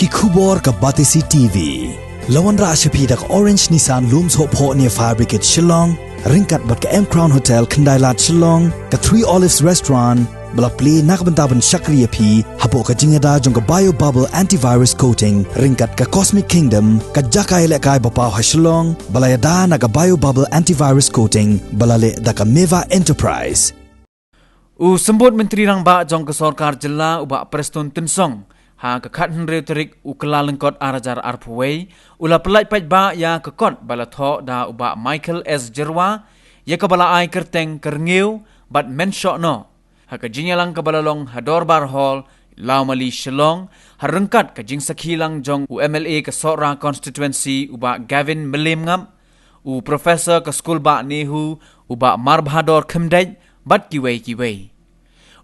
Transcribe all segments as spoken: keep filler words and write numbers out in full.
Ki khubor ka Batesi T V. La wanrah sha phi da ka Orange Nissan Lum Sohphoh near Fire Brigade Shillong, ryngkat bad ka M Crown Hotel Khyndailad Shillong, ka Three Olives Restaurant, ba la plie na ka bynta ban shakri ïa phi hapoh ka jingïada jong ka Bio Bubble Antivirus Coating, ryngkat ka Cosmic Kingdom, ka jaka ïalehkai ba paw ha Shillong, ba la ïada na ka Bio Bubble Antivirus Coating, ba la leh da ka Meva Enterprise. U Symbud Myntri Rangbah jong ka Sorkar Jylla u Bah Prestone Tynsong, ha ka khathynriew tarik u Kyllalyngkot ar hajar arphew wei, u la pyllait paidbah ïa ka kot ba la thoh da u Bah Michael S Jyrwa, ïa kaba la ai kyrteng Kyrngiew bad Mynshoh Noh, ha ka jingïalang kaba la long ha Dorbar Hall, Lawmali Shillong, ha ryngkat ka jingsakhi lang jong u M L A ka Sohra Constituency u Bah Gavin Mylliemngap, u Professor ka Skul Bah NEHU, u Bah Marbhador Khymdeit, bad kiwei kiwei.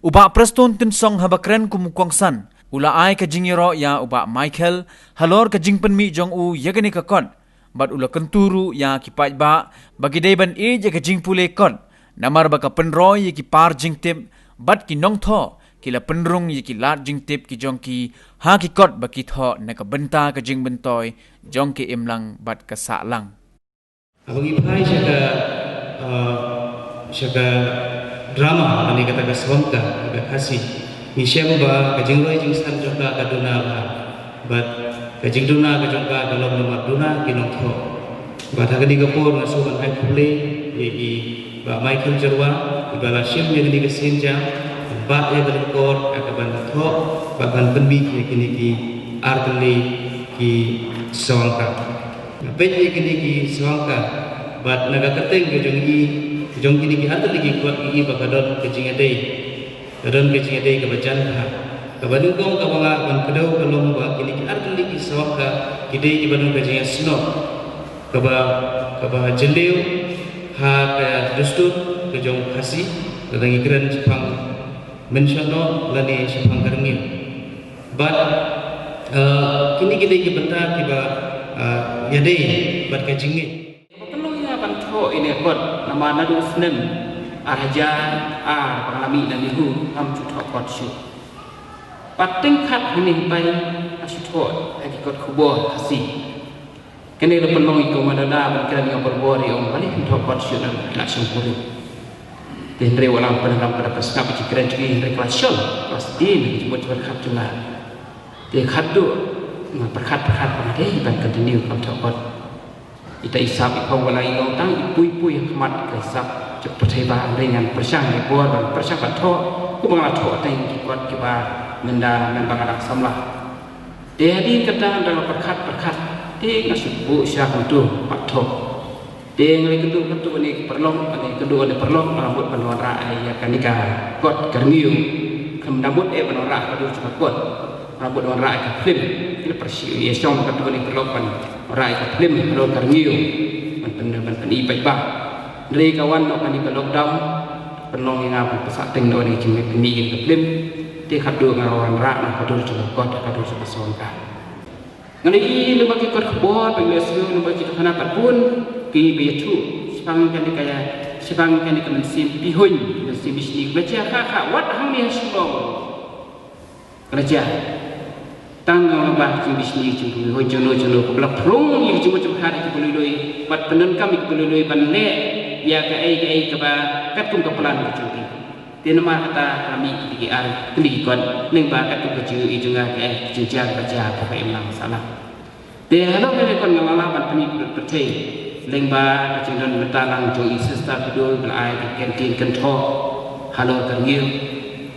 U Bah Prestone Tynsong haba kren kum u kongsan, u la ai ka jingïaroh ïa u Bah Michael, halor ka jingpynmih jong u ïa kane ka kot, bad u la kyntu ruh ïa ki paidbah, ba ki dei ban ïeit ïa ka jingpule kot, namar ba ka pynroi ïa ki par jingtip, bad ki nongthoh, ki la pynrung ïa ki lad jingtip ki jong ki, ha ki kot ba ki thoh na ka bynta ka jingmyntoi jong ki imlang bad ka sahlang. Haba ngi phai sha ka, uh, sha ka drama, lane kata ka sawangka, ka Khasi, ngi shem ba ka jingroi jingsan jong ka ka duna bha. Bad ka jingduna ka jong ka ka long namar duna ki nongthoh. Bad ha kane ka por nga shu ban ai khublei ïa i Bah Michael Jyrwa, iba la shim ïa kane ka sienjam, ban bat ïa ka lyngkor, ïa ka ban thoh, bad ban pynmih ïa kine ki artylli ki sawangka. Nga peit ïa kine ki sawangka, bad na ka kyrteng ka jong i, jong kine ki artylli ki kot i ba ka don ka jingïadei. Ka don ka jingïadei kaba jan bha. Kaba nyngkong kaba nga ban kdew ka long ba kine ki artylli ki sawangka ki dei kiba don ka jingïasnoh kaba, kaba jylliew ha ka dustur ka jong Khasi, lada ngi kren shaphang Mynshoh Noh lane shaphang Kyrngiew. Bad, eh, kine ki dei ki bynta kiba, eh, ïadei bad ka jingngeit. Ba pynlong ïa nga ban thoh ïa kane ka kot, namar naduh u snem ar hajar ar ba nga la mih na NEHU ngam shu thoh kot shuh. Pat teng khat hangne hangtai nga shu thoh ha ki kot khubor Khasi. Kane la pynlong ïa ka ma dada ban kren ïa u Borbor, ïa u, balei phim thoh kot shuh, na la shong pulit. Te hynrei wat la pynlong, ka da pynsngap ïa ki kren jong ngi, hynrei ka la shon, ka la sdien ïa ki jingmut jingpyrkhat jong nga. Te khatduh nga pyrkhat pyrkhat ba nga dei ban continue kam thoh kot. Ita i sap i phew wala i long tang i pui pui ha khmat ka i sap jong ka pyrthei ba, hynrei ngan pyrshang ïa bor ban pyrshang ban thoh, kumba nga la thoh teng ki kot kiba mynta, mynba nga dang samla. Te hadien kata nga dang pyrkhat pyrkhat, te nga shu buh sha kumto pat thoh. Te nga la kynduh kynduh ïa ki paralok, nga la kynduh ïa ki paralok, nga la mut ban wanrah ïa kane ka kot Kyrngiew. Khlem da mut eh ban wanrah ka dur jong ka kot, nga la mut wanrah ïa ka film. Ki la pyrshah ïa shong kynduh ïa ki paralok ban wanrah ïa ka film halor Kyrngiew, ban pyn, ban pyni paidbah. Hynrei ka wan noh kane ka lockdown, pynlong ïa nga ban pynsah teng noh ïa ka jingpyni ïa ka film. Te khatduh nga wanrah noh ka dur jong ka kot, ka dur jong ka sawangka. Nga la ïohi lyngba ki kot khubor, ba ngi la ïohi lyngba ki thana pat bun ki ba ïathuh shaphang kane ka, shaphang kane ka mynsiem pihuiñ, mynsiem bishni, ka la jia kha kha wat hangne ha Shillong. Ka la jia. Tang nga long ba ka jingbishni, jingpihuiñ, jingno jingno, ka ba la pynrung ïa ki jingmut jingpyrkhat ïa ki ba lui lui, bad pyndonkam ïa ki ba lui lui ban leh ïa kaei kaei kaba katkum ka plan ka jong ki. Te namar kata ka la mih ki ar tylli ki kot, lyngba katkum ka jingïohi jong nga, kaei ka jingjia kaba jia ha ka imlang sahlang. Te halor kane ka kot nga la lah ban pyni pyrthei lyngba ka jingdon bynta lang jong i Sister Kudul ba la ai ka canteen kynthoh halor Kyrngiew.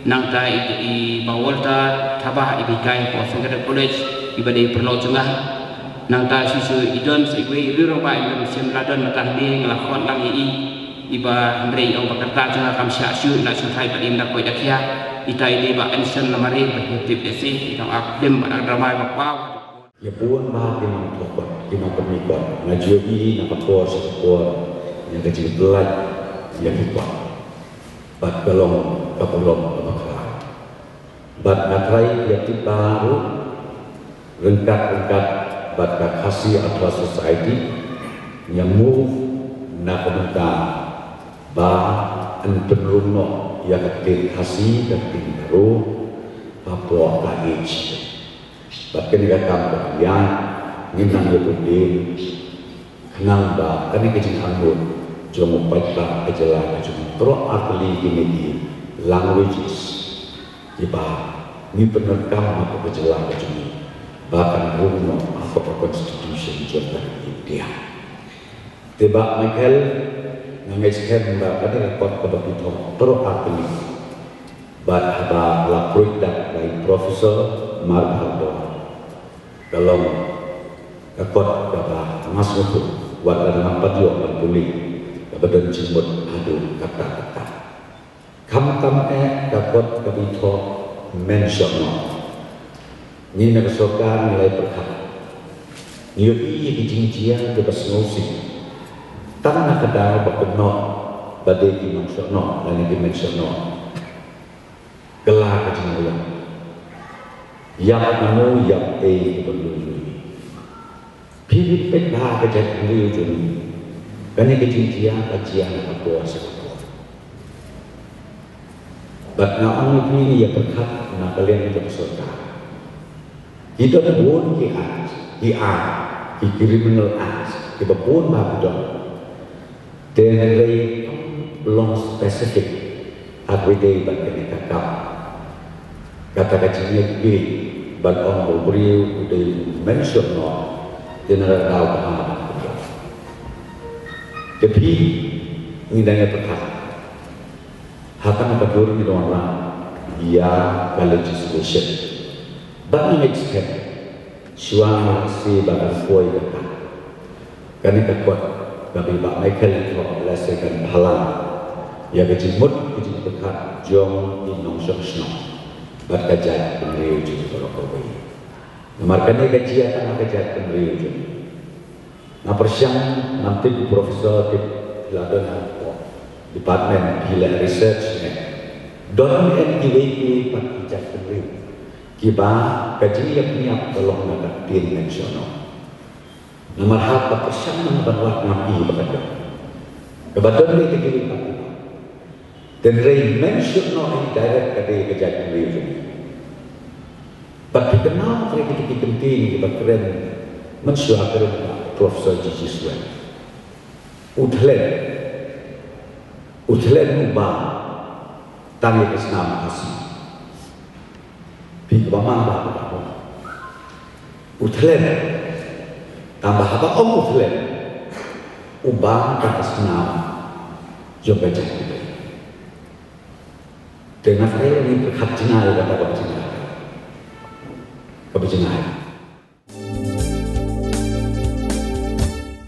Nangta i, i Bah Walter Thabah, i ba hikai hapoh Saint Catholic College, i ba dei paralok jong nga. Nangta shuh shuh i don sa iwei i rangbah, i ba mynsiem la don mynta hangne, nga la khot lang ïa i. I ba hynrei i ong ba ka rta jong nga kam shah shuh, i la shongthait bad i ynda koit da khiah. Ita i dei Bah Anson Lamare, ba hi tip ïa i, i dang act film bad act drama i ba paw. Ïa bun bah ki nongthoh kot, ki nongpynmih kot, nga ju ïohi na ka por sha ka por ïa ka jingpyllait ïa ki kot. Bad ka long ka burom kaba khraw. Bad nga trai ïa tip ba ruh ryngkat ryngkat bad ka Khasi Authors Society, ngi move na ka bynta ba yn pynrung noh ïa ka ktien Khasi, ka ktien Garo hapoh ka age. Bad kane ka kam ka ïa ngim nang ïa pynbeit. Khnang ba kane ka jingangnud jong u paidbah ka jylla ka jong ngi, baroh artylli kine ki languages kiba ngi pyndonkam ha ka jylla ka jong ngi, ba kan rung noh ha ka constitution jong ka India. Te Bah Michael, nga ngeit skhem ba kane ka kot kaba phi thoh baroh artylli, bad haba la pruid da ka Professor Mar Bhardwaj, ka long ka kot kaba nga sngewthuh wat la nga pat ïoh ban pule, kaba don jingmut haduh katta katta. Khamtam eh ka kot kaba phi thoh, mynshohnoh. Ngi na ka sorkar ngi la ïa pyrkhat, ngi ïohi ïa ki jingjia kiba sngewsih, tang na ka daw ba kynnoh ba dei ki nongshohnoh lane ki mynshohnoh. Kylla ka jingïap, ïap mano, ïap ei, kiba lui lui. Phi peit bha ka jaitbynriew jong ngi, kane ka jingjia ka jia na ka por sha ka por. Bad nga ong ïa phi, ngi ïa pyrkhat na ka liang ka sorkar, ki don bun ki act, ki act, ki criminal act kiba bun bha ki don. Te hynrei kam long specific ha kaba ïadei bad kane ka kam. Kata ka jingïeit ban ong ba u briew u dei u mynshohnoh, te na ka daw kaba ha ban pynlong. Te phi, ngi dang ïa pyrkhat ha kane ka dur ngi dang wanrah ïa ka legislation. Bad nga ngeit skhem, shuwa nga la sdang ba kan poi ka kat, kane ka kot kaba i Bah Michael i thoh lehse kan phalang ïa ka jingmut ka jingpyrkhat jong ki nongshong shnong bad ka jaitbynriew jong ngi baroh kawei. Namar kane ka jia tang ha ka jaitbynriew jong ngi. Nga pyrshang, ngam tip u professor, tip phi la don ha department, phi la research ne, don em kiwei kiwei pat ki jaitbynriew kiba ka jingïap ñiap ka long na ka ktien mynshohnoh. Namar haba pyrshang na ban wad ngam i ba ka don. Kaba don dei ka jingïap pat. Te hynrei mynshohnoh indirect ka dei ka jaitbynriew jong ngi. Bad phi kynmaw kane kita ki kyntien kiba kren mynshuwa, kren Professor G G Swen. U thlen, u thlen u bam tang ïa ka snam Khasi. Phi kaba mang ba ka bam u thlen, tang ba haba ong u thlen, u bam tang ka snam jong ka jaitbynriew. Te nga kyrpad ïa phi, pyrkhat jngai ïa kata kaba jngai. Kaba jngai.